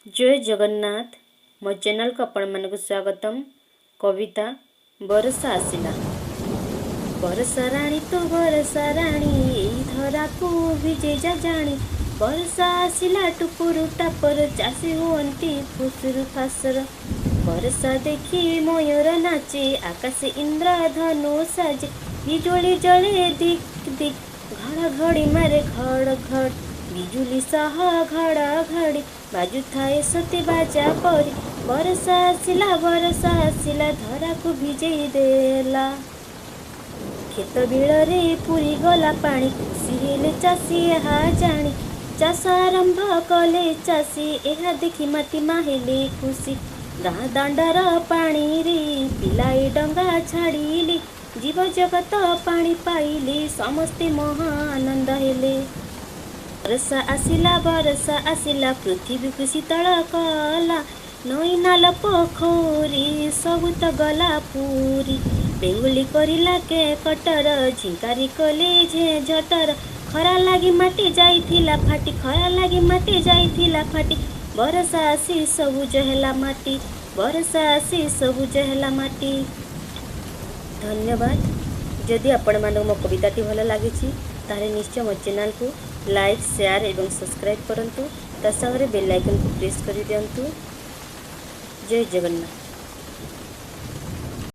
ଜୟ ଜଗନ୍ନାଥ। ମୋ ଚ୍ୟାନେଲକୁ ଆପଣମାନଙ୍କୁ ସ୍ୱାଗତମ। କବିତା ବରଷା ଆସିଲା। ବରଷା ରାଣୀ ତୁ ବରଷା ରାଣୀ, ଏଇ ଧରାକୁ ଭିଜେଇ ଯା ଜାଣି। ବରଷା ଆସିଲା ଟୁପୁରୁ ଟାପର, ଚାଷୀ ହୁଅନ୍ତି ଫୁସୁରୁ ଫାସର। ବରଷା ଦେଖି ମୟୂର ନାଚେ, ଆକାଶେ ଇନ୍ଦ୍ରଧନୁ ସାଜେ। ବିଜୁଳି ଜଳେ ଦିକ୍ ଦିକ୍, ଘଡ଼ଘଡ଼ି ମାରେ ଘଡ଼ ଘଡ଼। ବିଜୁଳି ସହ ଘଡ଼ଘଡ଼ି ବାଜୁଥାଏ ସତେ ବାଜା ପରି। ବରଷା ଆସିଲା, ବରଷା ଆସିଲା, ଧରାକୁ ଭିଜେଇ ଦେଲା। କ୍ଷେତ ବିଳରେ ପୁରିଗଲା ପାଣି, ଖୁସି ହେଲେ ଚାଷୀ ଏହା ଜାଣି। ଚାଷ ଆରମ୍ଭ କଲେ ଚାଷୀ, ଏହା ଦେଖି ମାଟି ମା ହେଲେ ଖୁସି। ଗାଁ ଦାଣ୍ଡର ପାଣିରେ ପିଲାଏ ଡଙ୍ଗା ଛାଡ଼ିଲେ, ଜୀବଜଗତ ପାଣି ପାଇଲେ, ସମସ୍ତେ ମହା ଆନନ୍ଦ ହେଲେ। ବରଷା ଆସିଲା, ବରଷା ଆସିଲା, ପୃଥିବୀକୁ ଶୀତଳ କଲା। ନଈ ନାଲ ପୋଖରୀ ସବୁ ତ ଗଲା ପୁରି। ବେଙ୍ଗୁଲି କରିଲା କେ କଟର, ଝିଙ୍କାରି କଲେ ଝଟର। ଖରା ଲାଗି ମାଟି ଯାଇଥିଲା ଫାଟି, ଖରା ଲାଗି ମାଟି ଯାଇଥିଲା ଫାଟି। ବରଷା ଆସି ସବୁଜ ହେଲା ମାଟି, ବରଷା ଆସି ସବୁଜ ହେଲା ମାଟି। ଧନ୍ୟବାଦ। ଯଦି ଆପଣମାନଙ୍କୁ ମୋ କବିତାଟି ଭଲ ଲାଗିଛି, ତାହେଲେ ନିଶ୍ଚୟ ମୋ ଚ୍ୟାନେଲକୁ ଲାଇକ୍, ସେୟାର ଏବଂ ସବସ୍କ୍ରାଇବ୍ କରନ୍ତୁ। ତା ସାଙ୍ଗରେ ବେଲ୍ ଆଇକନ୍କୁ ପ୍ରେସ୍ କରିଦିଅନ୍ତୁ। ଜୟ ଜଗନ୍ନାଥ।